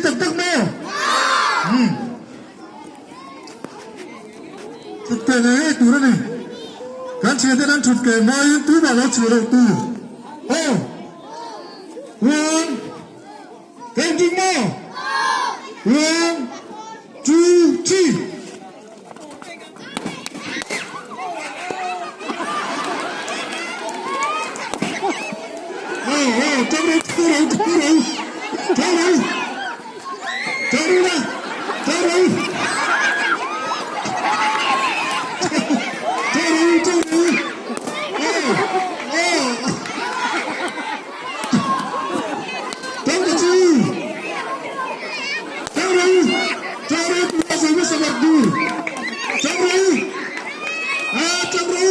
tak tak maw? Umm. Thut keh ngei ngei tur a ni. Kan thianten an thut keh hmain tumah lo chhuah loh tur. Aw. One. Counting maw? One, two, three. Aw, aw, tang ro, tang ro, tang ro, tang ro, tang ro na, tang ro, tang ro, tang ro, aw, aw, tang ta chu, tang ro, tang ro, tu a sawi hmasa ber tur, tang ro, ah, tang ro.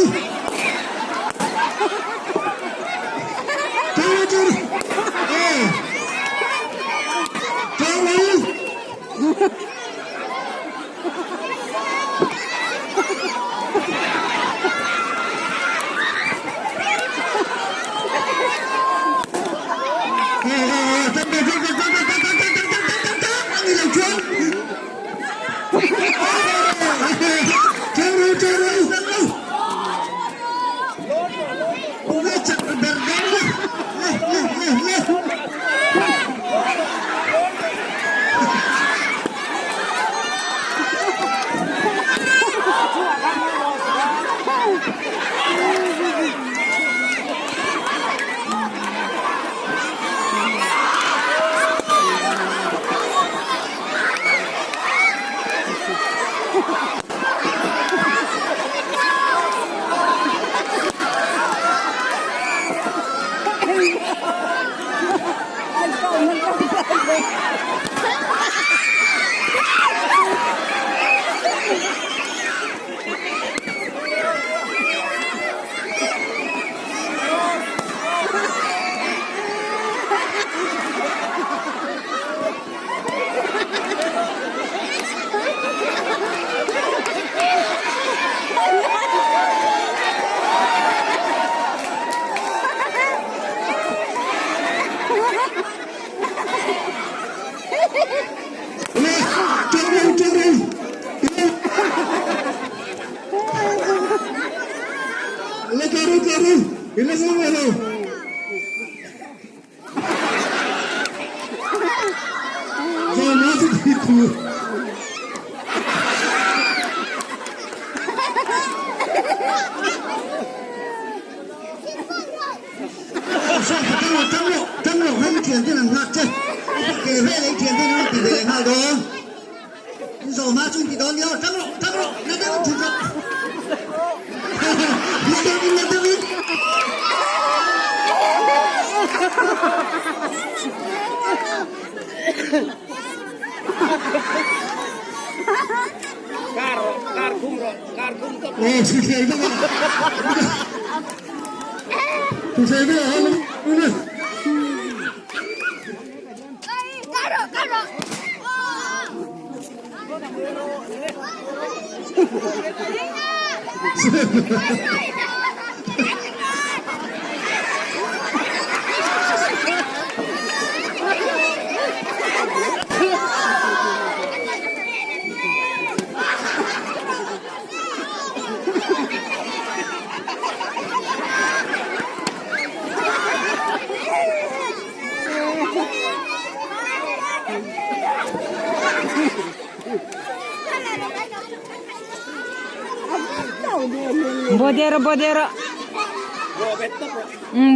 Bodero bodero.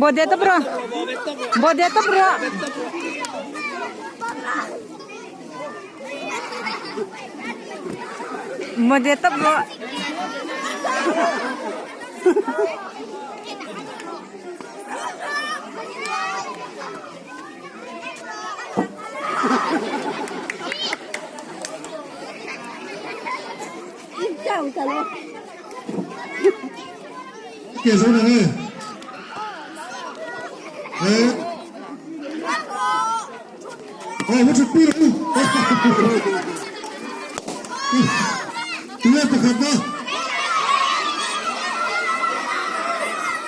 Bodeta bro. Bodeta bro. Bodeta bro. Ke zo na nge. Eh. Oh, mo thut pui ro. Tuye pakhat na.